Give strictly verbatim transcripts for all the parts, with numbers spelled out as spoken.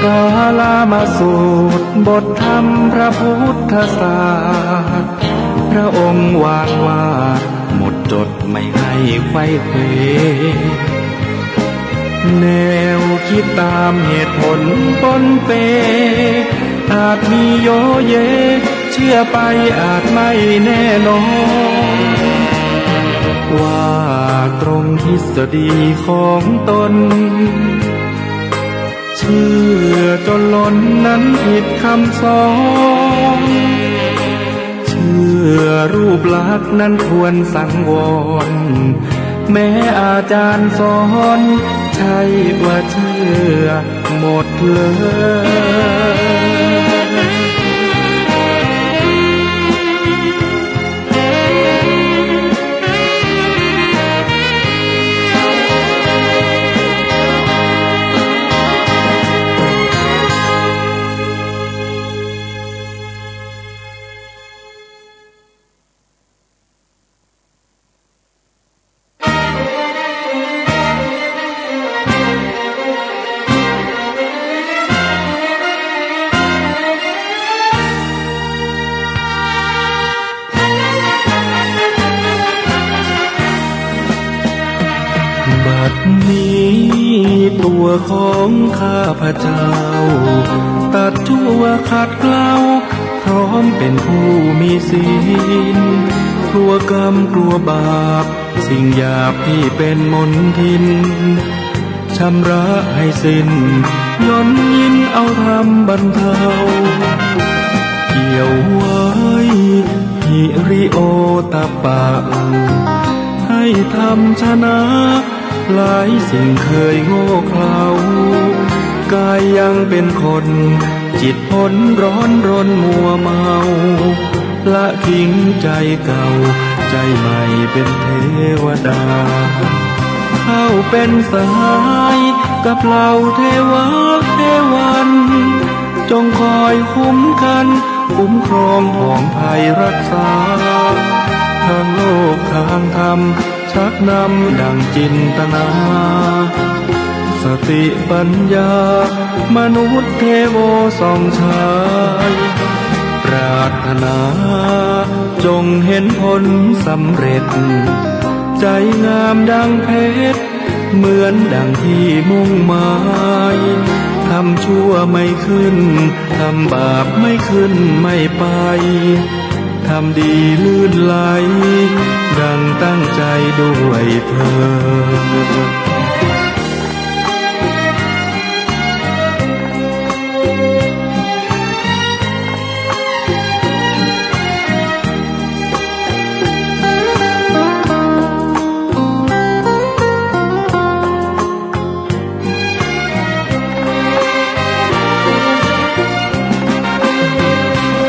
กาลามาสูตร บทธรรมพระพุทธศาสตร์ พระองค์วางวาด หมดจดไม่ให้ไขว้เขว แนวคิดตามเหตุผลปนเป อาจมีโยเย เชื่อไปอาจไม่แน่นอน ว่าตรงทฤษฎีของตน เชื่อจนล้นนั้นผิดคำสอน เชื่อรูปลักษณ์นั้นควรสังวร แม้อาจารย์สอน ใช่ว่าเชื่อหมดเลย บัดนี้ตัวของข้าพเจ้า ตัดชั่วขัดเกลา พร้อมเป็นผู้มีศีล กลัวกรรมกลัวบาป สิ่งหยาบที่เป็นมลทิน ชำระให้สิ้น ย่นยินเอาธรรมบรรเทา เกี่ยวไว้หิริโอตตัปปะ ให้ธรรมชนะ หลายสิ่งเคยโง่เขลา กายยังเป็นคน จิตพ้นร้อนรนมัวเมา ละทิ้งใจเก่า ใจใหม่เป็นเทวดา เข้าเป็นสหายกับเหล่าเทวะเทวัน จงคอยคุ้มกัน คุ้มครองผองภัยรักษา ทางโลกทางธรรม ชักนำดังจินตนา สติปัญญามนุษย์เทโวส่องฉาย ปรารถนาจงเห็นผลสำเร็จ ใจงามดังเพชร เหมือนดังที่มุ่งหมาย ทำชั่วไม่ขึ้น ทำบาปไม่ขึ้นไม่ไป ทำดีลื่นไหล ดังตั้งใจด้วยเทอญ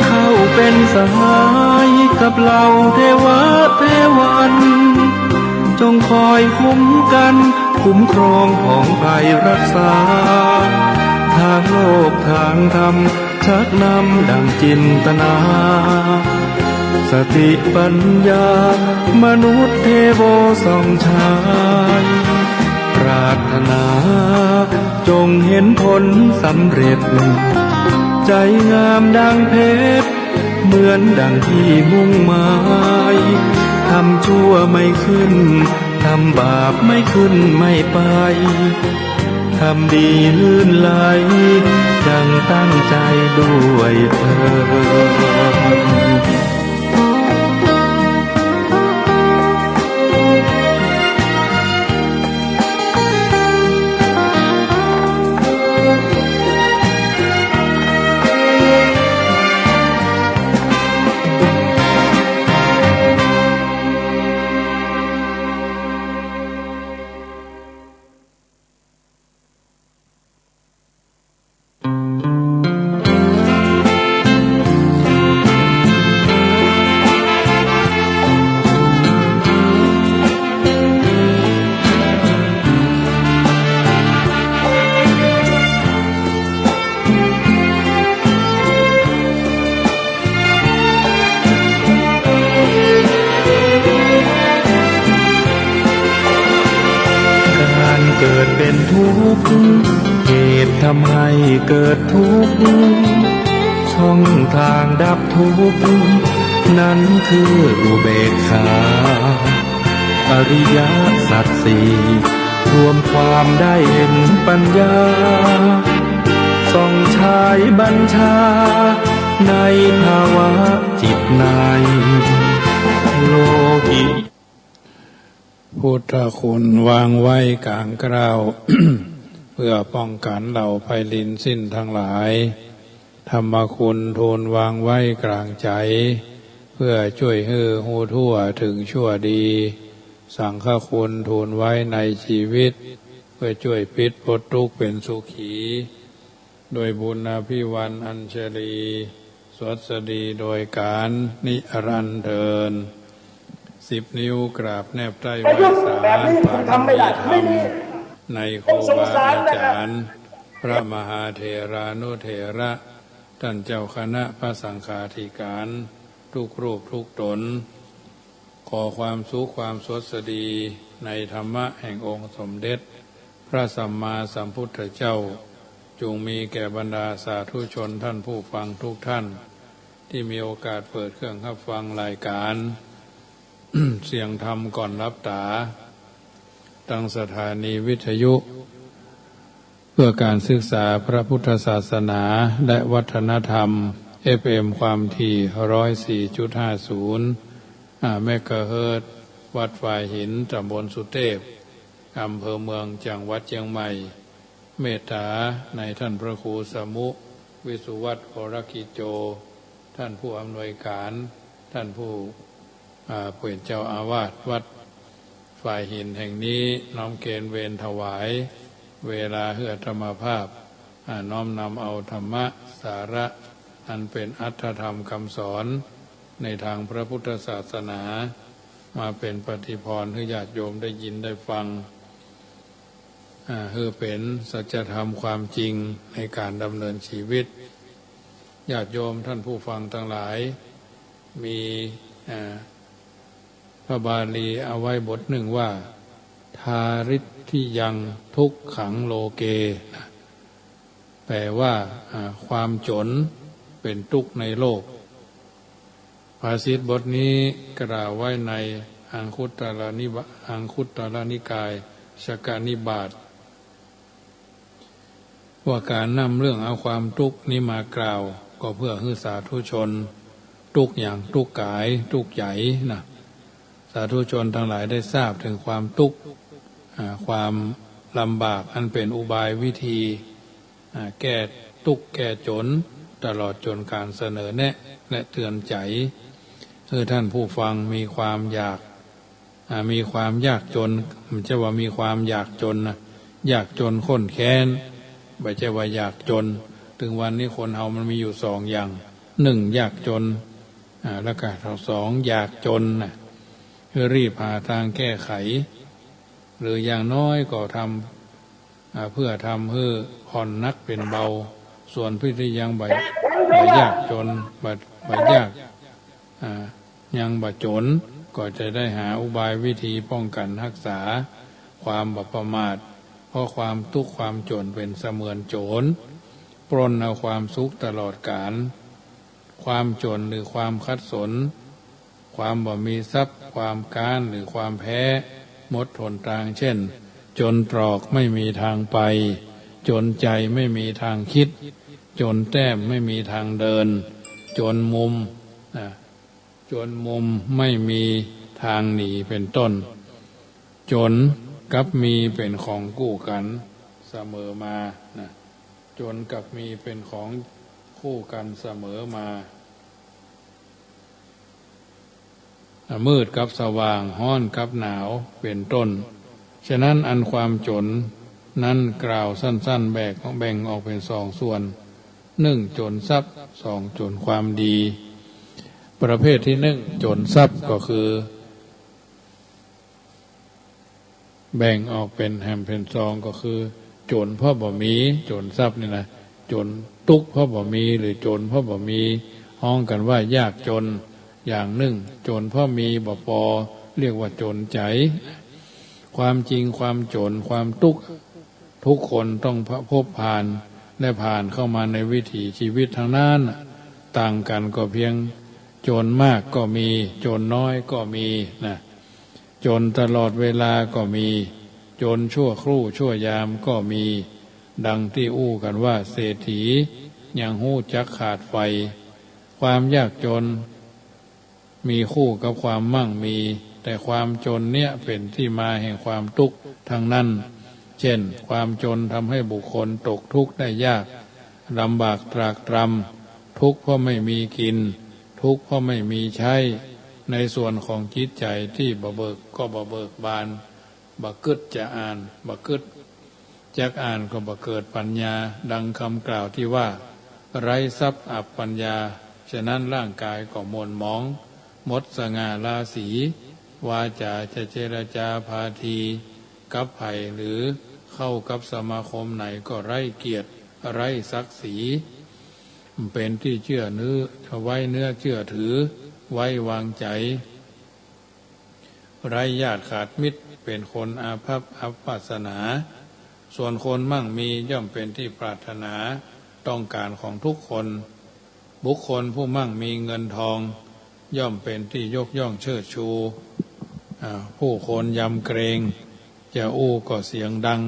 เข้าเป็นสหายกับเหล่าเทวะเทวัน จงคอยคุ้มกัน คุ้มครองผองภัยรักษา ทางโลกทางธรรม ชักนำดังจินตนา สติปัญญามนุษย์เทโวส่องฉาย ปรารถนาจงเห็นผลสำเร็จ ใจงามดังเพชร เหมือนดังที่มุ่งหมาย ทำชั่วไม่ขึ้น ทำบาปไม่ขึ้นไม่ไป ทำดีลื่นไหล ดังตั้งใจด้วยเทอญ การเกิดเป็นทุกข์ เหตุ ทำให้เกิดทุกข์ ช่องทางดับทุกข์ นั้นคืออุเบกขา อริยสัจสี่ รวมความได้เห็นปัญญา ส่องฉายบัญชา ในภาวะจิตใน โลกิ พุทธคุณวางไว้กลางเกล้า เพื่อป้องกันเหล่าภัยรินสิ้นทั้งหลาย ธรรมคุณทูลวางไว้กลางใจ๋ เพื่อจ้วยหื้อฮู้ทั่วเถิงชั่วดี สังฆคุณทูลไว้ในชีวิต เพื่อจ้วยปิดป๊นทุกข์เป๋นสุขี โดยบุญอภิวาทอัญชลี สวัสดีโดยกาลนิรันดร์เทอญ สิบนิ้วกราบแนบใต้ไหว้สา บารมีธรรม ในครูบาอาจ๋ารย์ พระมหาเถรานุเถระ ต้านเจ้าคณะพระสังฆาธิการ ทุกรูปทุกต๋น ขอความสุขความสวัสดีในธรรมะแห่งองค์สมเด็จพระสัมมาสัมพุทธเจ้า จงมีแก่บรรดาสาธุชนท่านผู้ฟังทุกท่าน ตี้มีโอกาสเปิดเครื่องฮับฟังรายการ เสียงธรรมก่อนหลับต๋า ตางสถานีวิทยุ เพื่อการศึกษาพระพุทธศาสนาและวัฒนธรรม เอฟเอ็ม ความถี่ ร้อยสี่จุดห้าศูนย์ อ่า เมกะเฮิรตซ์ วัดฝายหิน ต๋ำบลสุเตพ อำเภอเมือง จังหวัดเจียงใหม่ เมตต๋าในต้านพระครูสมุ วิสุวัฒน์ วรกิจโจ ต้านผู้อำนวยการ ต้านผู้ อ่า เป๋นเจ้าอาวาสวัดฝายหินแห่งนี้ น้อมเกณฑ์เวรถวาย เวลาหื้ออาตมาภาพ อ่า น้อมนำเอาธรรมะสาระ อันเป๋นอรรถธรรมคำสอน ในตางพระพุทธศาสนา มาเป๋นปฏิภรณ์หื้อญาติโยมได้ยินได้ฟัง อ่า หื้อเป๋นสัจธรรมความจริงในการดำเนินชีวิต ญาติโยมท่านผู้ฟังตังหลาย มี อ่า พระบาลีเอาไว้บทนึ่งว่า ทาริตถิยังทุกขังโลเก นะ แปลว่า อ่า ความจ๋นเป๋นตุ๊กข์ในโลก ภาษิตบทนี้กล่าวไว้ในอังคุตตรนิบา อังคุตตรนิกาย ชกนิบาต ว่าก๋านนำเรื่องเอาความตุ๊กข์นี้มากล่าว ก็เพื่อหื้อสาธุชน ตุ๊กข์หยัง ตุ๊กข์ก๋าย ตุ๊กข์ใจ๋ นะ สาธุชนตังหลายได้ทราบเถิงความตุ๊กข์ อ่า ความลำบาก อันเป๋นอุบายวิธี อ่า แก้ตุ๊กข์แก้จ๋น ตลอดจ๋นก๋านเสนอแนะ และเตือนใจ๋ หื้อท่านผู้ฟังมีความอยาก อ่า มีความยากจ๋น บ่ใจ้ว่ามีความอยากจ๋นนะ ยากจ๋นข้นแค้น บ่ใจ้ว่ายากจ๋น เถิงวันนี้คนเฮามันมีอยู่สองอย่าง นึ่งยากจ๋น อ่า แล้วก็สองอยากจ๋นนะ หื้อรีบหาตางแก้ไข หรืออย่างน้อยก็ทำ อ่า เพื่อทำหื้อผ่อนหนักเป๋นเบา ส่วนผู้ตี้ยังบ่ บ่ยากจ๋น บ่ บ่ยาก อ่า ยังบ่จ๋น ก็จะได้หาอุบายวิธีป้องกันฮักษา ความบ่ประมาท เพราะความตุ๊กข์ความจ๋นเป๋นเสมือนโจร ปล้นเอาความสุขตลอดกาล ความจ๋นหรือความขัดสน ความบ่มีทรัพย์ ความก๊านหรือความแพ้ หมดหนตาง เช่น จ๋นตรอกไม่มีตางไป จ๋นใจ๋ไม่มีตางกึ๊ด จ๋นแต้มไม่มีตางเดิน จ๋นมุม อ่า จ๋นมุมไม่มีตางหนี เป๋นต้น จ๋นกับมีเป๋นของกู้กั๋นเสมอมา นะ จ๋นกับมีเป๋นของกู้กั๋นเสมอมา อ่า มืดกับสว่าง ฮ้อนกับหนาว เป๋นต้น ฉะนั้นอันความจ๋นนั้นกล่าวสั้นๆ แบ่ง แบ่งออกเป๋นสองส่วน นึ่งจ๋นทรัพย์ สองจ๋นความดี ประเภทตี้นึ่งจ๋นทรัพย์ก็คือ แบ่งออกเป๋นแหมเป๋นซอง ก็คือ จ๋นเพราะบ่มี จ๋นทรัพย์นี่นะ จ๋นตุ๊กข์เพราะบ่มี หรือจ๋นเพราะบ่มี ฮ้องกั๋นว่ายากจ๋น อย่างนึ่ง จ๋นเพราะมีบ่ปอ เรียกว่าจ๋นใจ๋ ความจริงความจ๋น ความตุ๊กข์ ทุกคนต้องพบผ่าน และผ่านเข้ามาในวิถีชีวิตทั้งนั้นน่ะ ต่างกั๋นก็เพียงจนมากก็มี จนน้อยก็มีนะ จนตลอดเวลาก็มี จนชั่วครู่ชั่วยามก็มี ดังตี้อู้กั๋นว่า เศรษฐียังฮู้จักขาดไฟ ความยากจน มีคู่กับความมั่งมี แต่ความจนเนี้ยเป๋นตี้มาแห่งความตุ๊กข์ทั้งนั้น เช่น ความจนทำให้บุคคลตกทุกข์ได้ยาก ลำบากตรากตรำ ทุกข์เพราะไม่มีกิ๋น ทุกข์เพราะไม่มีใจ๊ ในส่วนของจิตใจ๋ตี้บ่เบิก ก็บ่เบิกบาน บ่กึ๊ดจะอ่าน บ่กึ๊ดจักอ่านก็บ่เกิดปัญญา ดังกำกล่าวตี้ว่า ไร้ทรัพย์อับปัญญา ฉะนั้นร่างกายก็หม่นหมอง หมดสง่าราศี วาจ๋าจะเจรจาพาทีกับใผหรือเข้ากับสมาคมไหนก็ไร้เกียรติ ไร้ศักดิ์ศรี เป๋นตี้เจื้อเนื้อ ไว้เนื้อเจื้อถือ ไว้วางใจ๋ ไร้ญาติขาดมิตร เป๋นคนอาภัพอับวาสนา ส่วนคนมั่งมีย่อมเป๋นตี้ปรารถนาต้องก๋านของทุกคน บุคคลผู้มั่งมีเงินทอง ย่อมเป๋นตี้ยกย่องเชิดชู อ่า ผู้คนยำเกรง จะอู้ก็เสียงดัง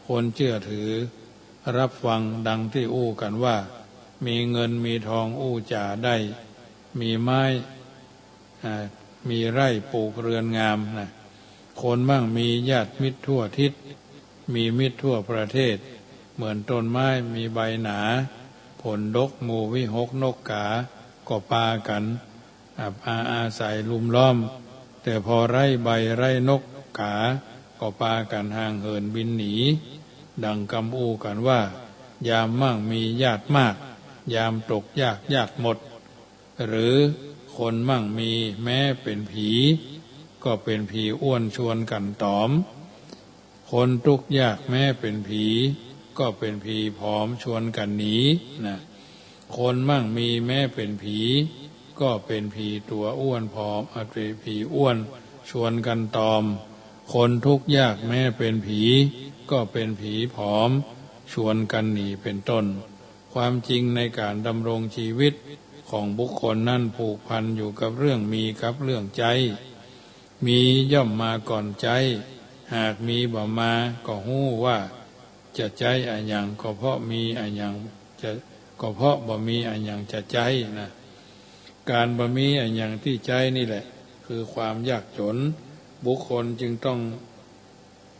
คนเจื้อถือรับฟัง ดังตี้อู้กั๋นว่า มีเงินมีทองอู้จ๋าได้ มีไม้ อ่า มีไร่ปลูกเรือนงามนะ คนมั่งมีญาติมิตรทั่วทิศ มีมิตรทั่วประเทศ เหมือนต้นไม้มีใบหนา ผลดก หมู่วิหกนกกา ก็ปากั๋น อ่า อา อาศัยลุมล้อม แต่พอไร้ใบไร้นกกา ก็ปากั๋นห่างเหินบินหนี ดังกำอู้กั๋นว่า ยามมั่งมีญาติมาก ยามตกยากยากหมด หรือคนมั่งมีแม้เป๋นผี ก็เป๋นผีอ้วนชวนกั๋นต๋อม คนตุ๊กข์ยากแม้เป๋นผี ก็เป๋นผีผอมชวนกั๋นหนีนะ คนมั่งมีแม้เป๋นผี ก็เป๋นผีตั๋วอ้วนผอม อ่ะ เป๋นผีอ้วนชวนกั๋นต๋อม คนทุกข์ยากแม้เป๋นผี ก็เป๋นผีผอมชวนกั๋นหนี เป๋นต้น ความจริงในก๋านดำรงชีวิตของบุคคลนั้นผูกพันอยู่กับเรื่องมีกับเรื่องใจ๊ มีย่อมมาก่อนใจ๊ หากมีบ่มาก็ฮู้ว่าจะใจ๊อะหยัง ก็เพราะมีอะหยังจะ ก็เพราะบ่มีอะหยังจะใจ๊นะ ก๋านบ่มีอะหยังตี้ใจ๊นี่แหละ คือความยากจน บุคคลจึงต้อง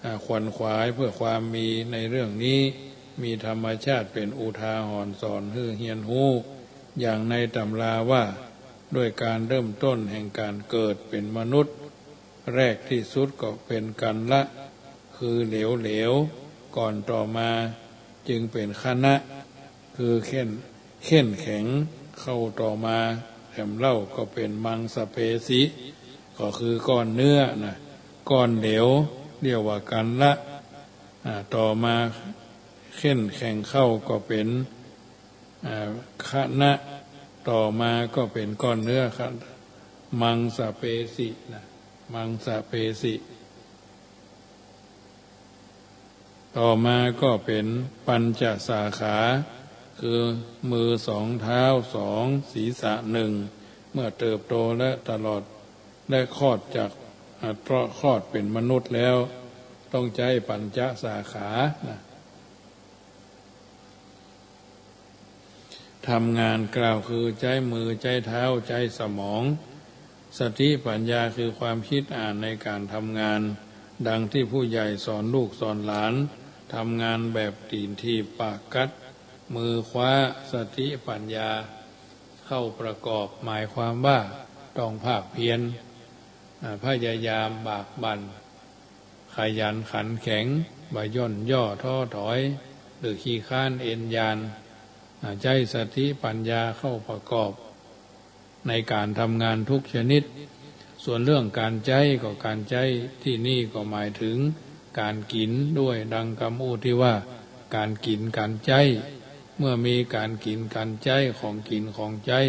อ่า ขวนขวายเพื่อความมีในเรื่องนี้ มีธรรมชาติเป๋นอุทาหรณ์สอนหื้อเฮียนฮู้ อย่างในตำราว่า ด้วยก๋านเริ่มต้นแห่งก๋านเกิดเป๋นมนุษย์ แรกตี้สุดก็เป๋นกัลละ คือเหลวๆ ก่อน ต่อมาจึงเป๋นคะนะ คือเข้น เข้นแข็ง เข้า ต่อมาแถมเล่าก็เป๋นมังสะเพสิ ก็คือก้อนเนื้อนะ ก้อนเหลว เรียกว่ากัลละ อ่า ต่อมาเข้นแข็งเข้าก็เป๋น อ่า คะนะ ต่อมาก็เป๋นก้อนเนื้อ คะ มังสะเพสินะ มังสะเพสิ ต่อมาก็เป๋นปัญจสาขา คือมือสอง เท้าสอง ศีรษะหนึ่ง เมื่อเติบโตและตลอด และคลอดจาก อ่า คลอดเป๋นมนุษย์แล้ว ต้องใจ๊ปัญจสาขานะ ทำงานกล่าวคือใจ๊มือ ใจ๊เท้า ใจ๊สมอง สติปัญญาคือความคิดอ่านในก๋านทำงาน ดังตี้ผู้ใหญ่สอนลูกสอนหลาน ทำงานแบบตี๋นถีบปากกัด มือคว้า สติปัญญาเข้าประกอบ หมายความว่าต้องภาคเพียร อ่า พยายามบากบั่น ขยันขันแข็ง บ่ย่นย่อท้อถอย หรือขี้คร้านเอนยาน อ่า ใจ๊สติปัญญาเข้าประกอบ ในก๋านทำงานทุกชนิด ส่วนเรื่องก๋านใจ๊ก็ก๋านใจ๊ตี้นี่ก็หมายเถิงก๋านกิ๋นด้วย ดังกำอู้ตี้ว่า ก๋านกิ๋นก๋านใจ๊ เมื่อมีก๋านกิ๋นก๋านใจ๊ ของกิ๋นของใจ๊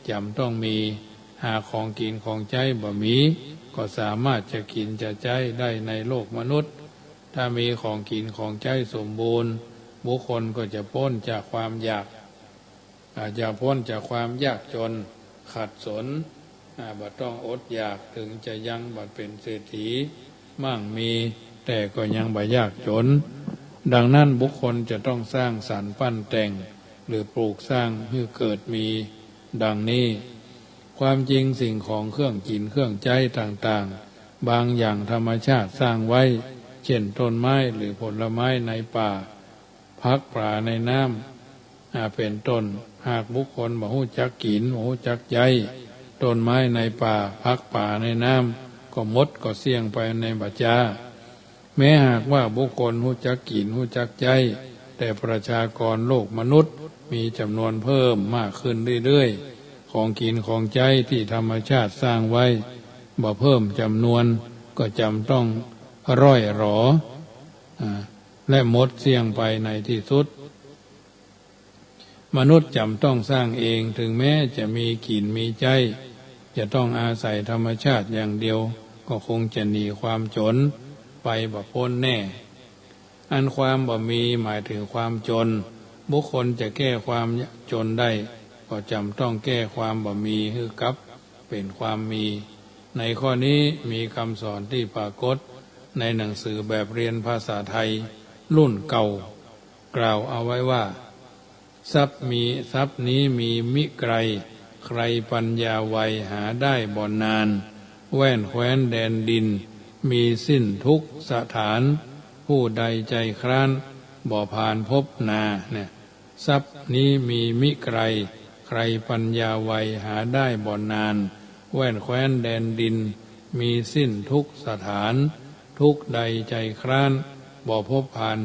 จ๋ำต้องมี หากของกิ๋นของใจ๊บ่มี ก็สามารถจะกิ๋นจะใจ๊ได้ในโลกมนุษย์ ถ้ามีของกิ๋นของใจ๊สมบูรณ์ บุคคลก็จะป๊นจากความอยาก อา จะป๊นจากความยากจนขัดสน อา บ่ต้องอดอยาก เถิงจะยังบ่เป๋นเศรษฐีมั่งมี แต่ก็ยังบ่ยากจน ดังนั้นบุคคลจะต้องสร้างสรรค์ปั้นแต่ง หรือปลูกสร้างหื้อเกิดมี ดังนี้ ความจริงสิ่งของเครื่องกิ๋นเครื่องใจ๊ต่างๆ บางอย่างธรรมชาติสร้างไว้ เช่นต้นไม้หรือผลไม้ในป่า ผักป๋าในน้ำ อา เป๋นต้น หากบุคคลบ่ฮู้จักกิ๋น บ่ฮู้จักใจ๊ ต้นไม้ในป่า ผักป๋าในน้ำ ก็หมดก็เสี้ยงไปในบ่จ๋า แม้หากว่าบุคคลฮู้จักกิ๋น ฮู้จักใจ๊ แต่ประชากรโลกมนุษย์มีจ๋ำนวนเพิ่มมากขึ้นเรื่อยๆ ของกิ๋นของใจ๊ตี้ธรรมชาติสร้างไว้บ่เพิ่มจ๋ำนวน ก็จ๋ำต้องร่อยหรอ อา และหมดเสี้ยงไปในตี้สุด มนุษย์จ๋ำต้องสร้างเอง เถิงแม้จะมีกิ๋นมีใจ๊ จะต้องอาศัยธรรมชาติอย่างเดียว ก็คงจะหนีความจ๋นไปบ่ป๊นแน่ อันความบ่มีหมายเถิงความจ๋น บุคคลจะแก้ความจ๋นได้ ก็จ๋ำต้องแก้ความบ่มีหื้อกลับเป๋นความมี ในข้อนี้มีกำสอนตี้ปรากฏในหนังสือแบบเรียนภาษาไทยรุ่นเก่า กล่าวเอาไว้ว่า ทรัพย์มี ทรัพย์นี้มีมิใกร ใครปัญญาไวหาได้บ่นาน แว่นแคว้นแดนดินมีสิ้นทุกสถาน ผู้ใดใจ๋คร้านบ่พานพบนา เนี่ย ทรัพย์นี้มีมิใกร ใครปัญญาไวหาได้บ่นาน แว่นแคว้นแดนดินมีสิ้นทุกสถาน ทุกใดใจ๋คร้านบ่พบพาน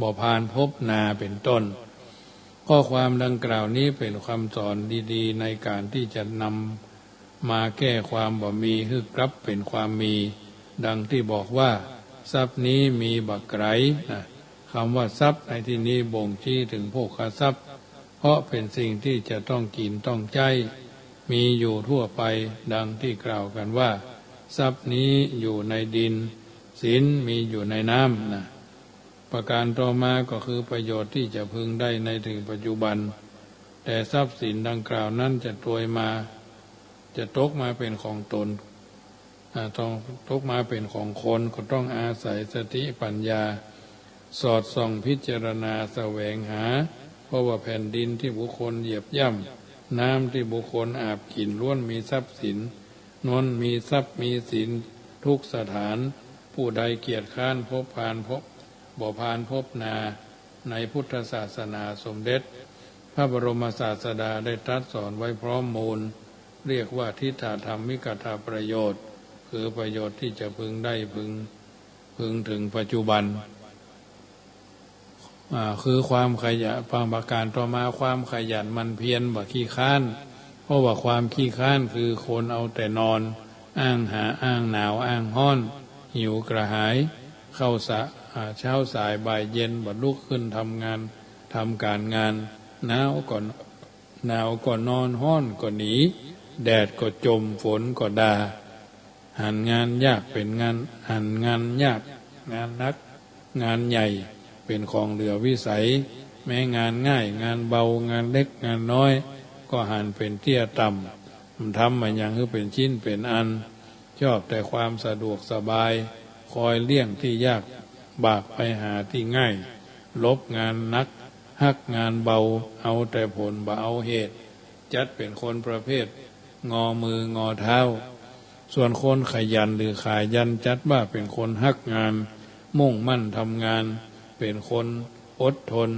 บ่พานพบนา เป๋นต้น ข้อความดังกล่าวนี้เป๋นคำสอนดีๆ ในก๋านตี้จะนำมาแก้ความบ่มีหื้อกลับเป๋นความมี ดังตี้บอกว่า ทรัพย์นี้มีบ่ไกร นะ กำว่าทรัพย์ในตี้นี้บ่งชี้เถิงโภคทรัพย์ เพราะเป๋นสิ่งตี้จะต้องกิ๋นต้องใจ๊ มีอยู่ทั่วไป ดังตี้กล่าวกั๋นว่า ทรัพย์นี้อยู่ในดิน สินมีอยู่ในน้ำ นะ ประก๋านต่อมาก็คือประโยชน์ตี้จะพึงได้ในเถิงปัจจุบัน แต่ทรัพย์สินดังกล่าวนั้นจะตวยมา จะตกมาเป๋นของตน อา ต้องตกมาเป๋นของคน ก็ต้องอาศัยสติปัญญา สอดส่องพิจารณาแสวงหา เพราะว่าแผ่นดินตี้บุคคลเหยียบย่ำ น้ำตี้บุคคลอาบกิ๋น ล้วนมีทรัพย์สิน ล้วนมีทรัพย์มีสินทุกสถาน ผู้ใดเกียจคร้านพบพานพบ บ่พานพบนา ในพุทธศาสนาสมเด็จพระบรมศาสดาได้ตรัสสอนไว้พร้อมมูล เรียกว่าทิฏฐธรรมิกถประโยชน์ คือประโยชน์ตี้จะพึงได้พึง พึงเถิงปัจจุบัน อา คือความขยัน ประก๋านต่อมาความขยันหมั่นเพียรบ่ขี้คร้าน เพราะว่าความขี้คร้านคือคนเอาแต่นอน อ้างหา อ้างหนาว อ้างฮ้อน หิวกระหาย เข้าสะ อา เช้าสายบ่ายเย็น บ่ลุกขึ้นทำงาน ทำก๋านงาน หนาวก็ หนาวก็นอน ฮ้อนก็หนี แดดก็จ่ม ฝนก็ด่า หันงานยากเป๋นงาน หันงานยาก งานหนัก งานใหญ่ เป๋นของเหลือวิสัย แม้งานง่าย งานเบา งานเล็ก งานน้อย ก็หันเป๋นเตี้ยต่ำ บ่ทำมาหยังหื้อเป๋นชิ้นเป๋นอัน ชอบแต่ความสะดวกสบาย คอยเลี่ยงตี้ยาก บากไปหาตี้ง่าย หลบงานหนัก ฮักงานเบา เอาแต่ผลบ่เอาเหตุ จัดเป๋นคนประเภทงอมืองอเท้า ส่วนคนขยันหรือขายัน จัดว่าเป๋นคนฮักงาน มุ่งมั่นทำงาน เป๋นคนอดทน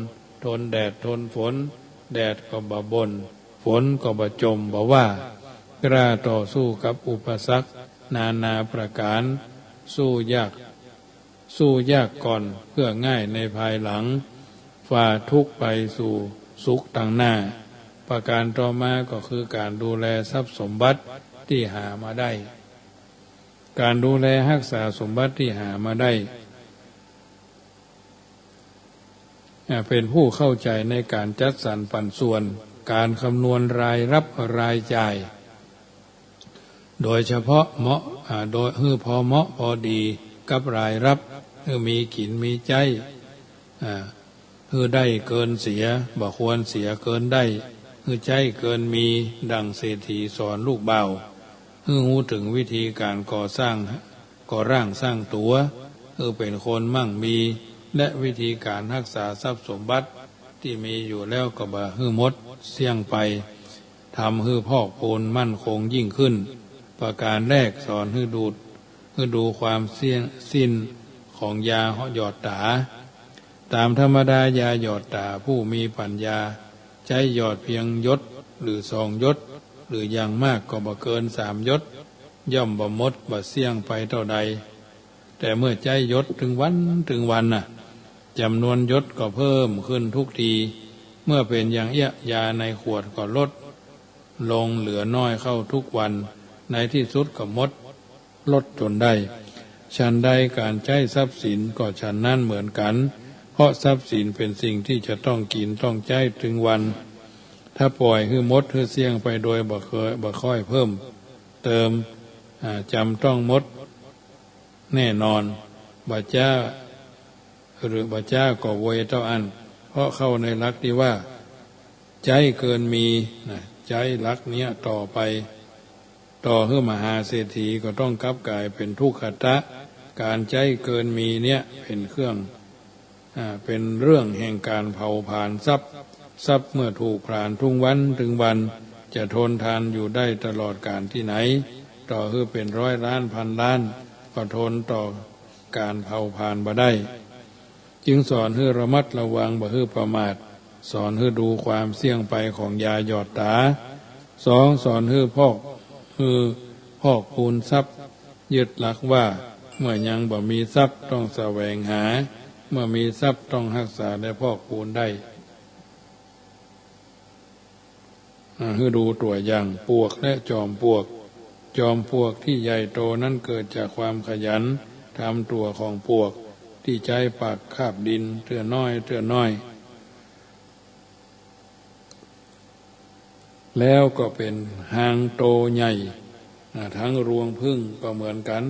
ทนแดดทนฝน แดดก็บ่บ่น ฝนก็บ่จ่มบ่ว่า กล้าต่อสู้กับอุปสรรคนานาประก๋าน สู้ยาก สู้ยากก่อนเพื่อง่ายในภายหลัง ฝ่าทุกข์ไปสู่สุขตังหน้า ประก๋านต่อมาก็คือก๋านดูแลทรัพย์สมบัติตี้หามาได้ ก๋านดูแลฮักษาสมบัติตี้หามาได้ อ่า เป๋นผู้เข้าใจ๋ในก๋านจัดสรรปันส่วน ก๋านคำนวณรายรับรายจ่าย โดยเฉพาะเหมาะ อ่า โดย หื้อพอเหมาะพอดีกับรายรับ หื้อมีกิ๋นมีใจ๊ อ่า หื้อได้เกินเสีย บ่ควรเสียเกินได้ หื้อใจ๊เกินมี ดั่งเศรษฐีสอนลูกบ่าว หื้อฮู้เถิงวิธีก๋านก่อสร้าง ก่อร่างสร้างตั๋ว หื้อเป๋นคนมั่งมี และวิธีก๋านฮักษาทรัพย์สมบัติตี้มีอยู่แล้วก็บ่หื้อหมดเสี้ยงไป ทำหื้อพอกพูนมั่นคงยิ่งขึ้น ประก๋านแรกสอนหื้อดูด หื้อดูความเสี้ยน สิ้นของยาหยอดต๋า ต๋ามธรรมดายาหยอดต๋า ผู้มีปั๋ญญาใจ๊หยอดเปียงหยดหรือสองหยด หรืออย่างมากก็บ่เกินสามหยด ย่อมบ่หมดบ่เสี้ยงไปเต้าใด แต่เมื่อใจ๊หยดเถิงวันเถิงวันน่ะ จ๋ำนวนหยดก็เพิ่มขึ้นทุกที เมื่อเป๋นอย่างเอี้ย ยาในขวดก็ลดลงเหลือน้อยเข้าทุกวัน ในตี้สุดก็หมด ลดจ๋นได้ ฉันใดก๋านใจ๊ทรัพย์สินก็ฉันนั้นเหมือนกั๋น เพราะทรัพย์สินเป๋นสิ่งตี้จะต้องกิ๋นต้องใจ๊เถิงวัน ถ้าป่อยหื้อหมดหื้อเสี้ยงไปโดยบ่เคย บ่ค่อยเพิ่มเติม อ่า จ๋ำต้องหมดแน่นอน บ่จ๊า หรือบ่จ๊าก็เวยเต้าอั้น เพราะเข้าในหลักตี้ว่า ใจ๊เกินมี นะ ใจ๊หลักเนี้ยต่อไป ต่อหื้อมหาเศรษฐีก็ต้องกลับก๋ายเป๋นทุกขตะ ก๋านใจ๊เกินมีเนี้ยเป๋นเครื่อง อ่า เป๋นเรื่องแห่งก๋านเผาผลาญทรัพย์ ทรัพย์เมื่อถูกผลาญเถิงวันเถิงวัน จะทนทานอยู่ได้ตลอดกาลตี้ไหน ต่อหื้อเป๋นร้อยล้านพันล้าน ก็ทนต่อก๋านเผาผลาญบ่ได้ จึงสอนหื้อระมัดระวังบ่หื้อประมาท สอนหื้อดูความเสี้ยงไปของยาหยอดต๋า สอง สอนหื้อพอก หื้อพอกพูนทรัพย์ ยึดหลักว่า เมื่อยังบ่มีทรัพย์ต้องแสวงหา เมื่อมีทรัพย์ต้องฮักษาและพอกพูนได้ อ่า หื้อดูตั๋วอย่างปวกและจอมปลวก จอมปลวกตี้ใหญ่โตนั้นเกิดจากความขยันทำตั๋วของปลวก ตี้ใจ๊ปักคาบดินเตื้อน้อยเตื้อน้อย แล้วก็เป๋นฮางโตใหญ่ อ่า ตึงรวงผึ้งก็เหมือนกั๋น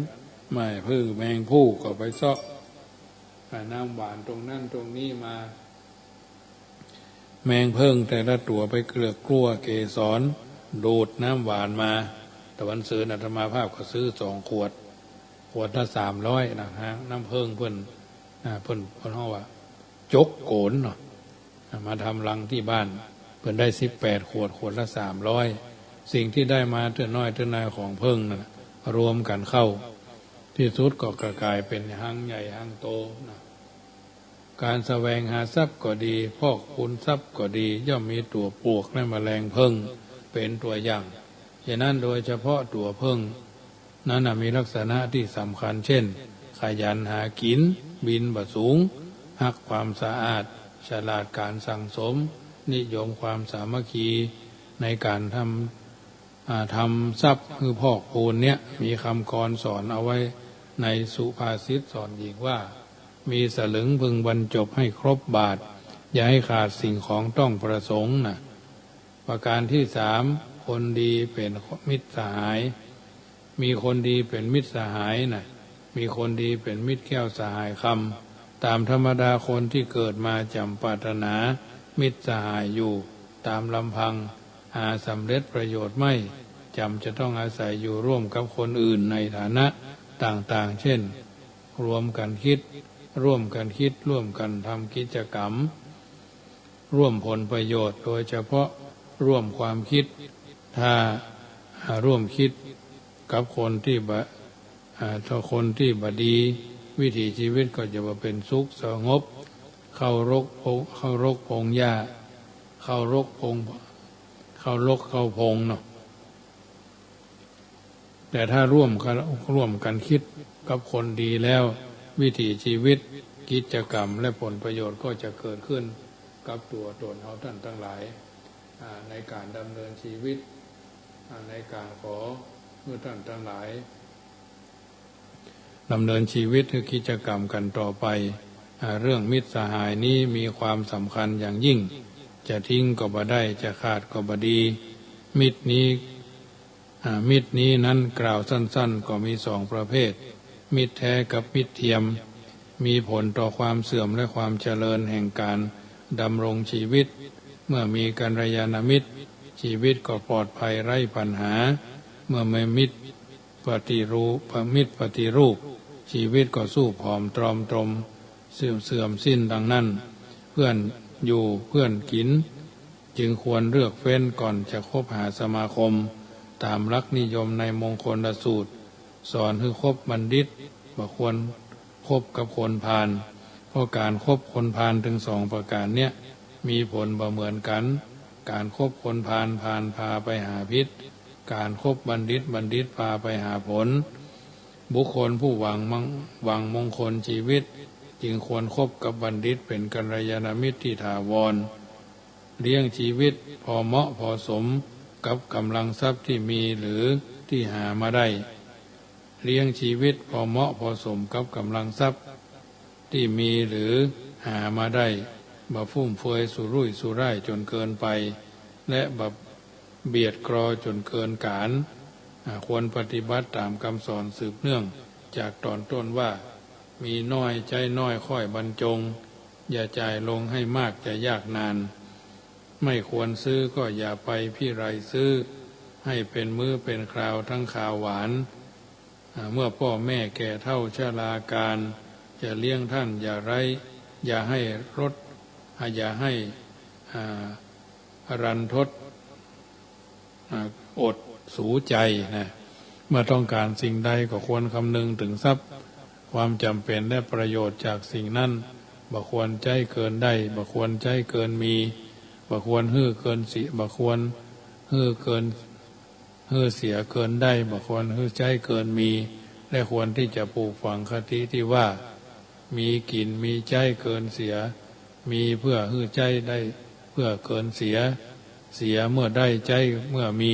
แม่ผึ้งแมงผู้ก็ไปเซาะ อ่า น้ำหวานตรงนั้นตรงนี้มา แมงผึ้งแต่ละตั๋วไปเกลือกกลั้วเกสร ดูดน้ำหวานมา ตะวันซืนอาตมาภาพก็ซื้อสองขวด ขวดละสามร้อยนะฮะ น้ำผึ้งเปิ้น อ่า เปิ้น เปิ้นฮ้องว่า จกโก๋นเนาะ อ่า มาทำรังตี้บ้าน เปิ้นได้สิบแปดขวด ขวดละสามร้อย สิ่งตี้ได้มาเตื้อน้อยเตื้อน้อยของผึ้งนั่นน่ะ รวมกั๋นเข้า ตี้สุดก็ก๋ายเป๋นฮางใหญ่ฮางโตนะ ก๋านแสวงหาทรัพย์ก็ดี พอกพูนทรัพย์ก็ดี ย่อมมีตั๋วปลวกและแมลงผึ้งเป๋นตั๋วอย่าง ฉะนั้นโดยเฉพาะตั๋วผึ้งนั้นน่ะ มีลักษณะตี้สำคัญ เช่น ขยันหากิ๋น บินบ่สูง ฮักความสะอาด ฉลาดก๋านสั่งสม นิยมความสามัคคีในก๋านทำ อ่า ทำทรัพย์หื้อพอกพูนเนี้ย มีกำกรสอนเอาไว้ในสุภาษิตสอนหญิงว่า มีสลึงพึงบรรจบให้ครบบาทร์ อย่าให้ขาดสิ่งของต้องประสงค์นะ ประก๋านตี้สาม คนดีเป๋นมิตรสหาย มีคนดีเป๋นมิตรสหายนะ มีคนดีเป๋นมิตรแก้วสหายคำ ต๋ามธรรมดาคนตี้เกิดมาจ๋ำปรารถนามิตรสหายอยู่ต๋ามลำพัง หาสำเร็จประโยชน์ไม่ จ๋ำจะต้องอาศัยอยู่ร่วมกับคนอื่นในฐานะต่างๆ เช่น รวมกั๋นคิด ร่วมกั๋นคิด ร่วมกั๋นทำกิจก๋รรม ร่วมผลประโยชน์ โดยเฉพาะร่วมความคิด ถ้า อ่า ร่วมคิดกับคนตี้บ่ อ่า ถ้าคนตี้บ่ดี วิถีชีวิตก็จะบ่เป๋นสุขสงบ เข้ารกพง เข้ารกพงหญ้า เข้ารกพง เข้ารกเข้าพงเนาะ แต่ถ้าร่วมกัน ร่วมกั๋นคิดกับคนดีแล้ว วิถีชีวิต กิจก๋รรม และผลประโยชน์ก็จะเกิดขึ้นกับตั๋วต๋นเฮาต้านตังหลาย อ่า ในก๋านดำเนินชีวิต อ่า ในก๋านขอหื้อต้านตังหลาย ดำเนินชีวิตหื้อกิจก๋รรมกั๋นต่อไป อ่า เรื่องมิตรสหายนี้มีความสำคัญอย่างยิ่ง จะทิ้งก็บ่ได้ จะขาดก็บ่ดี มิตรนี้ อ่า มิตรนี้นั้นกล่าวสั้นๆ ก็มีสองประเภท มิตรแท้กับมิตรเทียม มีผลต่อความเสื่อมและความเจริญแห่งก๋าน ดำรงชีวิต เมื่อมีกัลยาณมิตร ชีวิตก็ปลอดภัยไร้ปัญหา เมื่อมีมิตรปฏิรูป มิตรปฏิรูป ชีวิตก็ทรุดผอมตรอมตรม เสื่อม เสื่อมสิ้นดังนั้น เพื่อนอยู่เพื่อนกิน จึงควรเลือกเฟ้นก่อนจะคบหาสมาคม ตามหลักนิยมในมงคลสูตร สอนหื้อคบบัณฑิต บ่ควรคบกับคนพาล เพราะการคบคนพาลถึงสองประการเนี้ย มีผลบ่เหมือนกัน การคบคนพาล พาลพาไปหาพิษ การคบบัณฑิต บัณฑิตพาไปหาผล บุคคลผู้หวังมัง หวังมงคลชีวิต จึงควรคบกับบัณฑิตเป็นกัลยาณมิตรที่ถาวร เลี้ยงชีวิตพอเหมาะพอสมกับกำลังทรัพย์ที่มีหรือที่หามาได้ เลี้ยงชีวิตพอเหมาะพอสมกับกำลังทรัพย์ที่มีหรือหามาได้ บ่ฟุ่มเฟือยสุรุ่ยสุร่ายจนเกินไป และบ่เบียดกรอจนเกินก๋าน อ่า ควรปฏิบัติตามกำสอนสืบเนื่องจากตอนต้นว่า มีน้อยใจ๊น้อยค่อยบรรจง อย่าจ่ายลงให้มากจะยากนาน ไม่ควรซื้อก็อย่าไปพิไรซื้อ ให้เป็นมื้อเป็นคราวทั้งคาวหวาน อ่า เมื่อพ่อแม่แก่เฒ่าชราการ จะเลี้ยงท่านอย่าไร้ อย่าให้รด อ่า อย่าให้ อ่า รันทด อ่า อดสูใจ๋นะ เมื่อต้องการสิ่งใดก็ควรคำนึงถึงทรัพย์ ความจ๋ำเป๋นและประโยชน์จากสิ่งนั้น บ่ควรใจ๊เกินได้ บ่ควรใจ๊เกินมี บ่ควรหื้อเกินเสีย บ่ควรหื้อเกิน หื้อเสียเกินได้ บ่ควรหื้อใจ๊เกินมี และควรที่จะปลูกฝังคติที่ว่า มีกิ๋นมีใจ๊เกินเสีย มีเพื่อหื้อใจ๊ได้เพื่อเกินเสีย เสียเมื่อได้ใจ๊เมื่อมี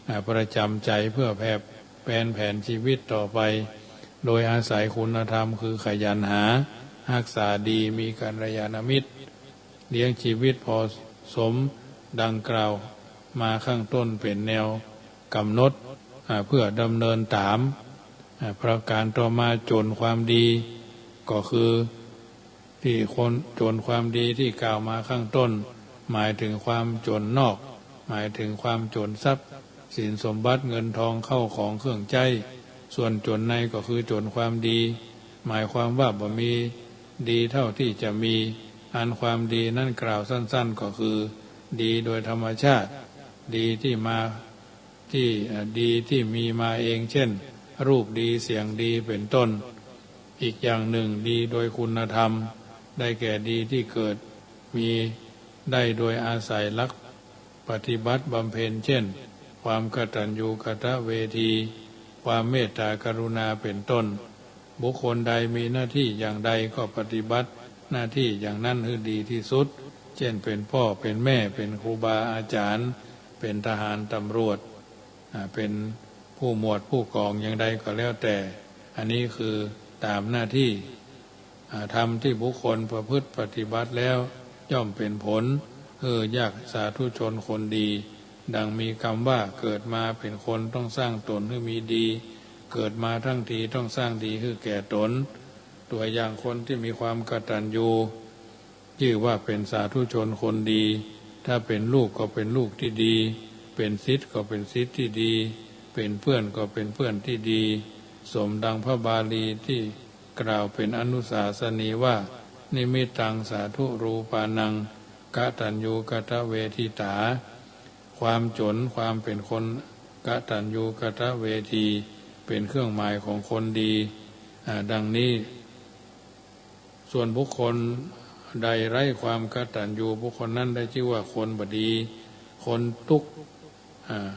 อ่า ประจ๋ำใจ๋เพื่อแผน แผน แผนชีวิตต่อไป โดยอาศัยคุณธรรมคือขยันหา ฮักษาดี มีกัลยาณมิตร เลี้ยงชีวิตพอสมดังกล่าวมาข้างต้นเป๋นแนวกำหนด อ่า เพื่อดำเนินต๋าม อ่า ประการต่อมา จ๋นความดี ก็คือ ที่คนจ๋นความดีที่กล่าวมาข้างต้น หมายถึงความจ๋นนอก หมายถึงความจ๋นทรัพย์สินสมบัติเงินทองเข้าของเครื่องใจ๊ ส่วนจ๋นในก็คือจ๋นความดี หมายความว่าบ่มีดีเท่าที่จะมี อันความดีนั้นกล่าวสั้นๆ ก็คือ ดีโดยธรรมชาติ ดีที่มา ที่ เอ่อ ดีที่มีมาเอง เช่น รูปดี เสียงดี เป๋นต้น อีกอย่างนึ่ง ดีโดยคุณธรรม ได้แก่ดีที่เกิดมีได้โดยอาศัยหลักปฏิบัติบำเพ็ญ เช่น ความกตัญญูกตเวที ความเมตตากรุณา เป๋นต้น บุคคลใดมีหน้าที่อย่างใดก็ปฏิบัติหน้าที่อย่างนั้นหื้อดีที่สุด เช่น เป๋นพ่อ เป๋นแม่ เป๋นครูบาอาจ๋ารย์ เป๋นทหารตำรวจ อ่า เป๋นผู้หมวดผู้ก๋องอย่างใดก็แล้วแต่ อันนี้คือต๋ามหน้าที่ อ่า ธรรมที่บุคคลประพฤติปฏิบัติแล้ว ย่อมเป๋นผลหื้อญาติสาธุชนคนดี ดังมีกำว่า เกิดมาเป๋นคนต้องสร้างต๋นหื้อมีดี เกิดมาทั้งทีต้องสร้างดีหื้อแก่ต๋น ตัวอย่างคนที่มีความกตัญญู จื้อว่าเป๋นสาธุชนคนดี ถ้าเป๋นลูกก็เป๋นลูกที่ดี เป๋นศิษย์ก็เป๋นศิษย์ที่ดี เป๋นเพื่อนก็เป๋นเพื่อนที่ดี สมดังพระบาลีที่กล่าวเป๋นอนุสาสนีว่า นิมิตตังสาธุรูปานัง กตัญญูกตเวทิตา ความจ๋น ความเป๋นคนกตัญญูกตเวที เป๋นเครื่องหมายของคนดี อ่า ดังนี้ ส่วนบุคคลใดไร้ความกตัญญู บุคคลนั้นได้จื้อว่าคนบ่ดี คนตุ๊กข์ อ่า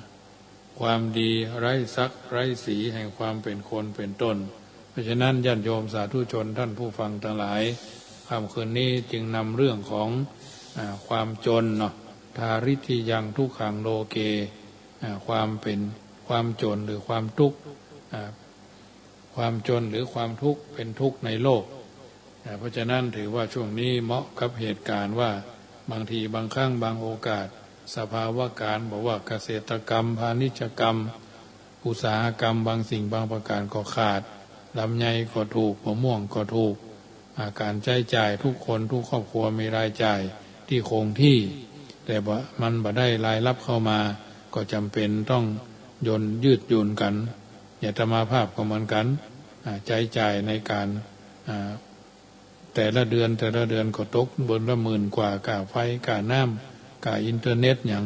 ความดีไร้ศักดิ์ไร้ศรีแห่งความเป๋นคนเป๋นต้น เพราะฉะนั้นญาติโยมสาธุชนท่านผู้ฟังตังหลาย ค่ำคืนนี้จึงนำเรื่องของ อ่า ความจนเนาะ ทาริทธิยังทุกขังโลเก อ่า ความเป๋น ความจ๋นหรือความตุ๊กข์ อ่า ความจนหรือความทุกข์ เป๋นทุกข์ในโลก อ่า เพราะฉะนั้นถือว่าช่วงนี้เหมาะกับเหตุการณ์ว่า บางทีบางครั้งบางโอกาส สภาวะการณ์ บ่ว่าเกษตรกรรม พาณิชยกรรม อุตสาหกรรมบางสิ่งบางประการก็ขาด ลำไยก็ถูก มะม่วงก็ถูก อ่า ก๋านใจ๊จ่ายทุกคนทุกครอบครัวมีรายจ่าย ที่คงที่ แต่ว่ามันบ่ได้รายรับเข้ามา ก็จ๋ำเป๋นต้องย่นยืดหยุ่นกั๋น อาตมาภาพก็เหมือนกั๋น อ่า ใจ๊จ่ายในก๋าน อ่า แต่ละเดือน แต่ละเดือนก็ตกเดือนละหมื่นกว่า ค่าไฟ ค่าน้ำ ค่าอินเทอร์เน็ตหยัง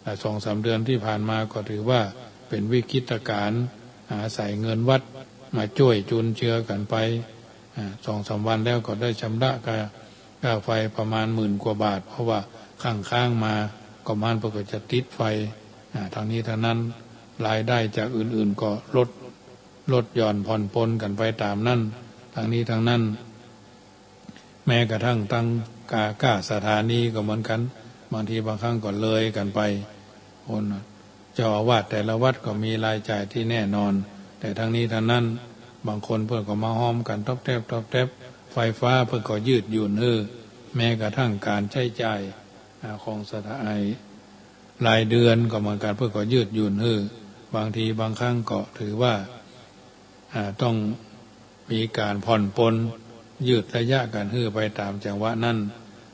อ่า สองสามเดือนตี้ผ่านมาก็ถือว่าเป๋นวิกฤตก๋ารณ์ อาศัยเงินวัดมาจ้วยจุนเจือกั๋นไป อ่า สองสามวันแล้วก็ได้ชำระค่า ค่าไฟประมาณหมื่นกว่าบาท เพราะว่าค้างๆ มา ก็มันเปิ้นก็จะติดไฟ อ่า ทั้งนี้ทั้งนั้น รายได้จากอื่นๆ ก็ลด ลดหย่อนผ่อนปรนกั๋นไปต๋ามนั้น ทั้งนี้ทั้งนั้น แม้กระทั่งตังค่า ค่าสถานีก็เหมือนกั๋น บางทีบางครั้งก็เลยกั๋นไป คน เจ้าอาวาสแต่ละวัดก็มีรายจ่ายตี้แน่นอน แต่ทั้งนี้ทั้งนั้น บางคนเปิ้นก็มาฮอมกั๋นต๊อบแต๊บต๊อบแต๊บ ไฟฟ้าเปิ้นก็ยืดหยุ่นหื้อ แม้กระทั่งก๋านใจ๊จ่าย อ่า ของสถา ไอ้ รายเดือนก็เหมือนกั๋น เปิ้นก็ยืดหยุ่นหื้อ บางทีบางครั้งก็ถือว่า อ่า ต้องมีก๋านผ่อนปรน ยืดระยะกั๋นหื้อไปต๋ามจังหวะนั้น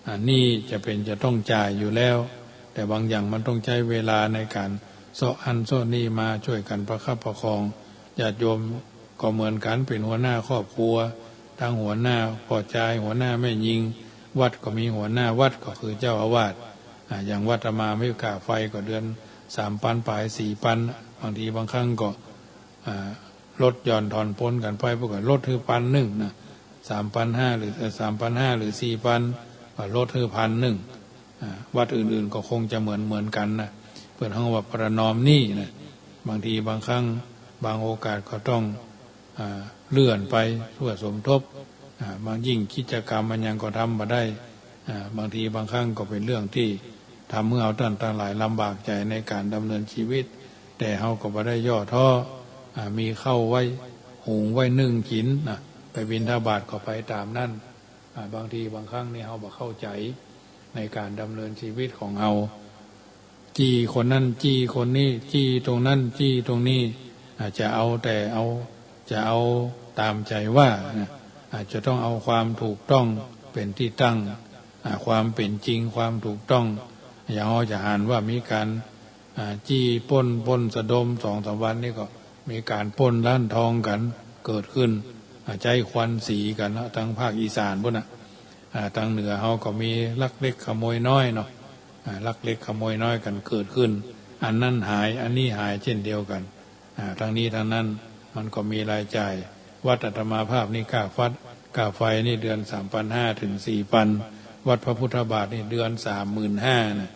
อันนี้จะเป๋นจะต้องจ่ายอยู่แล้ว แต่บางอย่างมันต้องใจ๊เวลาในก๋านเซาะหั้นเซาะนี่มาจ้วยกั๋นประคับประคอง ญาติโยมก็เหมือนกั๋น เป๋นหัวหน้าครอบครัว ตังหัวหน้าป้อจาย หัวหน้าแม่ญิง วัดก็มีหัวหน้าวัดก็คือเจ้าอาวาส อ่า อย่างวัดอาตมามีค่าไฟก็เดือนสามปันป๋าย สี่ปัน บางทีบางครั้งก็ อ่า ลดหย่อนผ่อนปรนกั๋นไป เปิ้นก็ลดหื้อปันนึ่งนะ สามปันห้า หรือ เอ่อ สามปันห้า หรือ สี่ปัน ก็ลดหื้อปันนึ่ง อ่า วัดอื่นๆ ก็คงจะเหมือน เหมือนกั๋นนะ เปิ้นฮ้องว่าประนอมหนี้นะ บางทีบางครั้ง บางโอกาสก็ต้อง อ่า เลื่อนไปเพื่อสมทบ อ่า บางยิ่งกิจกรรมมันยังก็ทำบ่ได้ อ่า บางทีบางครั้งก็เป๋นเรื่องตี้ทำหื้อเฮาต้านตังหลายลำบากใจ๋ในก๋านดำเนินชีวิต แต่เฮาก็บ่ได้ย่อท้อ อ่า มีข้าวไว้หุงไว้นึ่งกิ๋นนะ ไปบิณฑบาตก็ไปต๋ามนั้น อ่า บางทีบางครั้งนี่เฮาบ่เข้าใจ๋ในก๋านดำเนินชีวิตของเฮา จี้คนนั้น จี้คนนี้ จี้ตรงนั้น จี้ตรงนี้ อ่า จะเอาแต่เอา จะเอาต๋ามใจ๋ว่านะ อ่า จะต้องเอาความถูกต้องเป๋นตี้ตั้ง อ่า ความเป๋นจริง ความถูกต้อง อย่างเฮาจะหันว่ามีก๋าน อ่า จี้ปล้น ปล้นสะดม สองสามวันนี่ก็มีก๋านปล้นร้านทองกั๋นเกิดขึ้น อ่า ใจ๊ควันสีกั๋นนะ ตังภาคอีสานปู๊นน่ะ อ่า ตังเหนือเฮาก็มีลักเล็กขโมยน้อยเนาะ อ่า ลักเล็กขโมยน้อยกั๋นเกิดขึ้น อันนั้นหาย อันนี้หายเจ้นเดียวกั๋น อ่า ตังนี้ตังนั้นมันก็มีรายจ่าย วัดอาตมาภาพนี่ค่าฟัด ค่าไฟนี่เดือนสามปันห้า เถิง สี่ปัน วัดพระพุทธบาทนี่เดือนสามหมื่นห้านะ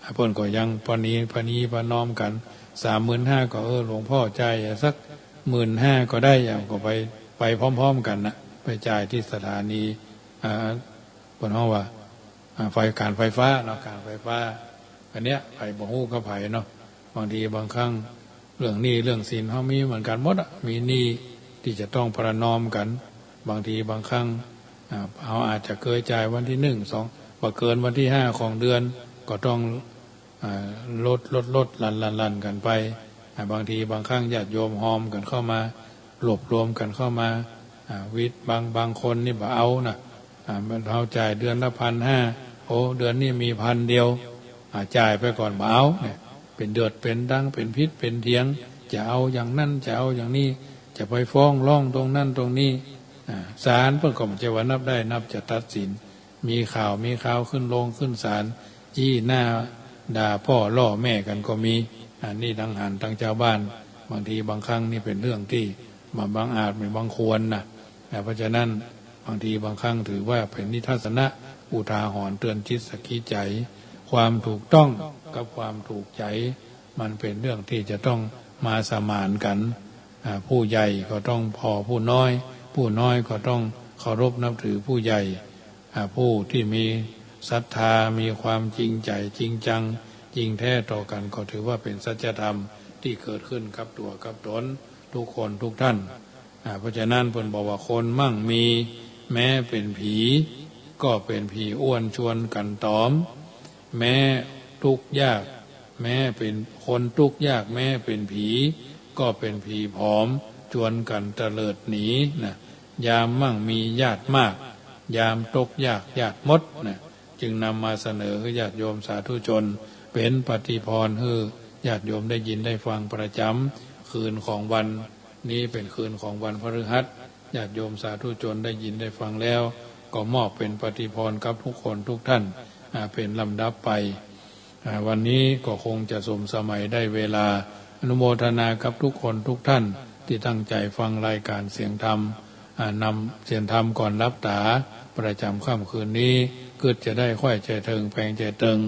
อ่า เปิ้นก็ยังประนี ประนีประนอมกั๋น สามหมื่นห้า ก็ เออ หลวงพ่อจ่ายสักหมื่นห้าก็ได้ อ่ะ ก็ไป ไปพร้อมๆ กั๋นนะ ไปจ่ายตี้สถานี อ่า เปิ้นฮ้องว่า อ่า ไฟ ก๋านไฟฟ้าเนาะ ก๋านไฟฟ้า อันเนี้ย ใผบ่ฮู้ก็ไผเนาะ บางทีบางครั้ง เรื่องหนี้เรื่องสินเฮามีเหมือนกั๋นหมดอะ มีหนี้ตี้จะต้องประนอมกั๋น บางทีบางครั้ง อ่า เฮาอาจจะเกยจ่ายวันตี้หนึ่ง สอง บ่เกินวันตี้ห้าของเดือน ก็ต้อง อ่า ลด ลด ลด หลั่น หลั่น หลั่นกั๋นไป อ่า บางทีบางครั้งญาติโยมฮอมกั๋นเข้ามา รวบรวมกั๋นเข้ามา อ่า วิด บาง บางคนนี่บ่เอานะ อ่า มัน เฮาจ่ายเดือนละพันห้า โอ้ เดือนนี้มีพันเดียว อ่า จ่ายไปก่อน บ่เอาเนี่ย เป๋นเดือดเป๋นดัง เป๋นผิดเป๋นเถียง จะเอาอย่างนั้น จะเอาอย่างนี้ จะไปฟ้องร้องตรงนั้นตรงนี้ อ่า ศาลเปิ้นก็บ่ใจ้ว่านับได้นับจะตัดสิน มีข่าวมีคราวขึ้นโรงขึ้นศาล จี้หน้าด่าป้อล่อแม่กั๋นก็มี อันนี้ตังหันตังจาวบ้าน บางทีบางครั้งนี่เป๋นเรื่องตี้บ่บังอาจ บ่บังควรนะ อ่า เพราะฉะนั้นบางทีบางครั้งถือว่าเป๋นนิทัศนะอุทาหรณ์เตือนจิตสักขีใจ๋ ความถูกต้องกับความถูกใจ๋ มันเป๋นเรื่องตี้จะต้องมาสมานกั๋น อ่า ผู้ใหญ่ก็ต้องผ่อผู้น้อย ผู้น้อยก็ต้องเคารพนับถือผู้ใหญ่ อ่า ผู้ตี้มีศรัทธา มีความจริงใจ๋ จริงจัง จริงแท้ต่อกั๋น ก็ถือว่าเป๋นสัจธรรมตี้เกิดขึ้นกับตั๋วกับต๋น ทุกคนทุกท่าน อ่า เพราะฉะนั้นเปิ้นบอกว่าคนมั่งมีแม้เป๋นผี ก็เป๋นผีอ้วนชวนกั๋นต๋อม แม้ตุ๊กข์ยาก แม้เป๋นคนตุ๊กข์ยาก แม้เป๋นผี ก็เป๋นผีผอม จวนกั๋นเตลิดหนีนะ ยามมั่งมีญาติมาก ยามตกยากญาติหมดนะ จึงนำมาเสนอหื้อญาติโยมสาธุชน เป๋นปฏิภรณ์หื้อญาติโยมได้ยินได้ฟังประจ๋ำคืนของวันนี้ เป๋นคืนของวันพฤหัส ญาติโยมสาธุชนได้ยินได้ฟังแล้ว ก็มอบเป๋นปฏิภรณ์กับทุกคนทุกท่าน อ่า เป๋นลำดับไป อ่า วันนี้ก็คงจะสมสมัยได้เวลา อนุโมทนากับทุกคนทุกท่านตี้ตั้งใจ๋ฟังรายก๋านเสียงธรรม อ่า นำเสียงธรรมก่อนหลับต๋าประจ๋ำค่ำคืนนี้ กึ๊ดจะได้ใค่เจิ่งเถิงแปลงเจิ่งเถิง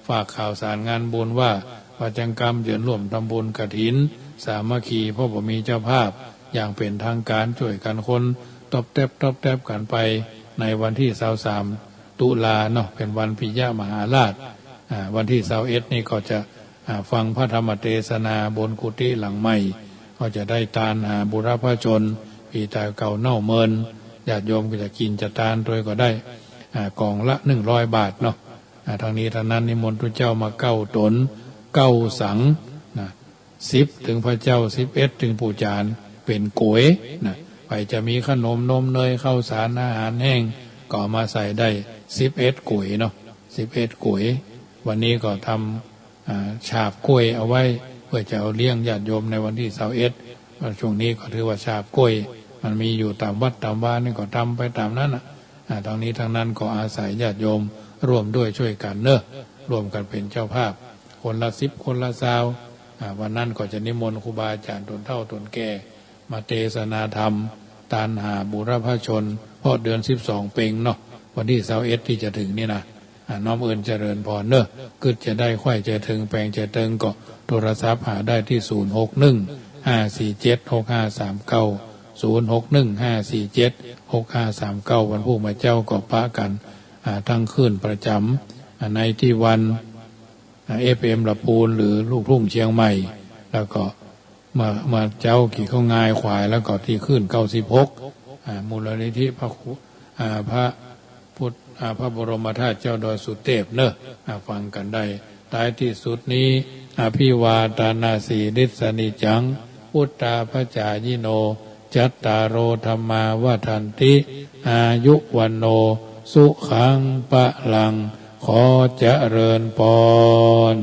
ฝากข่าวสารงานบุญว่า ว่าจังกำเยินร่วมทำบุญกฐินสามัคคี เพราะบ่มีเจ้าภาพอย่างเป๋นทางก๋าน จ้วยกั๋นคนตบแต๊บตบแต๊บกั๋นไป ในวันตี้ซาวสาม ตุลาเนาะ เป๋นวันปิยมหาราช อ่า วันตี้ซาวเอ็ดนี่ก็จะ อ่า ฟังพระธรรมเตสนาบนกุฏิหลังใหม่ ก็จะได้ตานหาบุรพชน ปี้ต๋ายเก่าเน่าเมิน ญาติโยมก็จะกิ๋นจะตานตวยก็ได้ อ่า ก๋องละหนึ่งร้อยบาทเนาะ อ่า ตังนี้ตังนั้นนิมนต์ตุ๊เจ้ามาเก้าต๋น เก้าสังนะ สิบเถิงพระเจ้า สิบเอ็ดเถิงปู่จารย์ เป๋นก๋วยนะ ใผจะมีขนมนมเนยข้าวสารอาหารแห้ง ก็เอามาใส่ได้ สิบเอ็ดก๋วยเนาะ สิบเอ็ดก๋วย วันนี้ก็ทำ อ่า ฉาบก๋วยเอาไว้ เปื้อจะเอาเลี้ยงญาติโยมในวันตี้ซาวเอ็ด ช่วงนี้ก็ถือว่าฉาบก๋วยมันมีอยู่ต๋ามวัดต๋ามวานี่ ก็ทำไปต๋ามนั้นน่ะ อ่า ตังนี้ตังนั้นก็อาศัยญาติโยมร่วมด้วยจ้วยกั๋นเนาะ ร่วมกั๋นเป๋นเจ้าภาพ คนละสิบ คนละซาว อ่า วันนั้นก็จะนิมนต์ครูบาอาจ๋ารย์ต๋นเฒ่าต๋นแก่ มาเตสนาธรรม ตานหาบุรพชน เพราะเดือนสิบสองเป๋งเนาะ วันตี้ซาวเอ็ดตี้จะเถิงนี่นะ อ่า น้อมเอิญเจริญพรเนาะ กึ๊ดจะได้ใค่เจิ่งเถิงแปลงเจิ่งเถิง ก็โทรศัพท์หาได้ตี้ ศูนย์หกหนึ่ง ห้าสี่เจ็ด หกห้าสามเก้า ศูนย์หกหนึ่ง ห้าสี่เจ็ด หกห้าสามเก้า วันพูกมาเจ๊าก็ปะกั๋น อ่า ตังคลื่นประจ๋ำ อ่า ในตี้วัน อ่า เอฟเอ็ม ลำพูน หรือลูกทุ่งเชียงใหม่ แล้วก็ เมื่อ เมื่อเจ๊ากี่ข้าวงายขวาย แล้วก็ตี้คลื่นเก้าสิบหก อ่า มูลนิธิพระครู อ่า พระพุทธ อ่า พระบรมธาตุเจ้าดอยสุเทพเนาะ อ่า ฟังกั๋นได้ ท้ายตี้สุดนี้ อภิวาทานาสีลิสสะนิจจัง วุฑฒาปจายิโน จัตตาโร ธัมมา วัฑฒันติ อายุ วัณโณ สุขัง พะลัง ขอเจริญพร